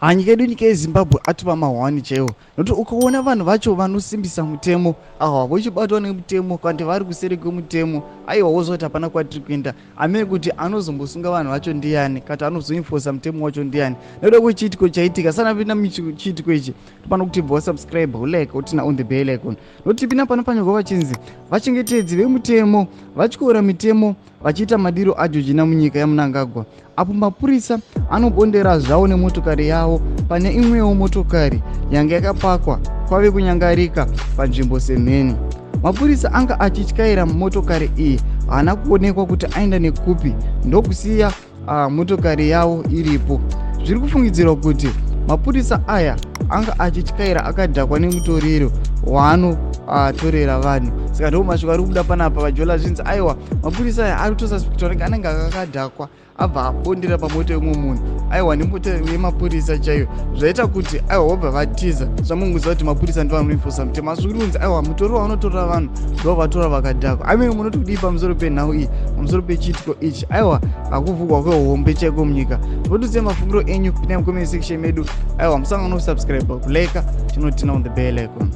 Ha, nyika yedu, nyika yeZimbabwe, atova mahwani chaiwo, nokuti ukaona vanhu vacho vanosimbisa mutemo awa vochibatwa nemutemo kana vari kuseri kwemutemo, aiwa, wozwa kuti hapana kwatiri kuenda. Amene kuti anozombosunga vanhu vacho ndiani, kati anozoenforca mutemo wacho ndiani nekuda kwechiitiko chaitika? Sanapinda muchiitiko ichi, topano kuti bva wasubscribe, ulike, uturn on the bell icon, nokuti pina pano panyorwa vachinzi vachengetedzi vemutemo vatyora mitemo vachiita madiro aJojina munyika yaMunangagwa, apo mapurisa anobondera zvavo nemotokari yavo pane imwewo motokari yanga yakapakwa, kwave kunyangarika panzvimbo semheni. Mapurisa anga achityaira motokari iyi haana kuonekwa kuti aenda nekupi, ndokusiya motokari yavo iripo. Zviri kufungidzirwa kuti mapurisa aya anga achityaira akadhakwa nemutoriro waanotorera vanhu. Saka ndo mashoko ari kubuda panapa, vaJola. Zvinzi aiwa, mapurisa aya ari kutosuspectwa nenge anenge akakadhakwa, abva abondera pamota yemumwe munhu, aiwa, nemota yemapurisa chaiyo, zvaita kuti aiwa, vobva vatiza. Zvamunguziva kuti mapurisa ndo vanoenforca mutemo, asi kuri kunzi aiwa, mutoriro wavanotorera vanhu ndo vatora vakadhakwa. Amene munoti kudii pamusoro penhau iyi, pamusoro pechiitiko ichi, aiwa, hakuvhugwa kwehombe chaiko munyika? Votudzai mafungiro enyu, pinai mucomment section medu. Aiwa, musangano kusubscribe, kulike, chinoturn on the bell icon.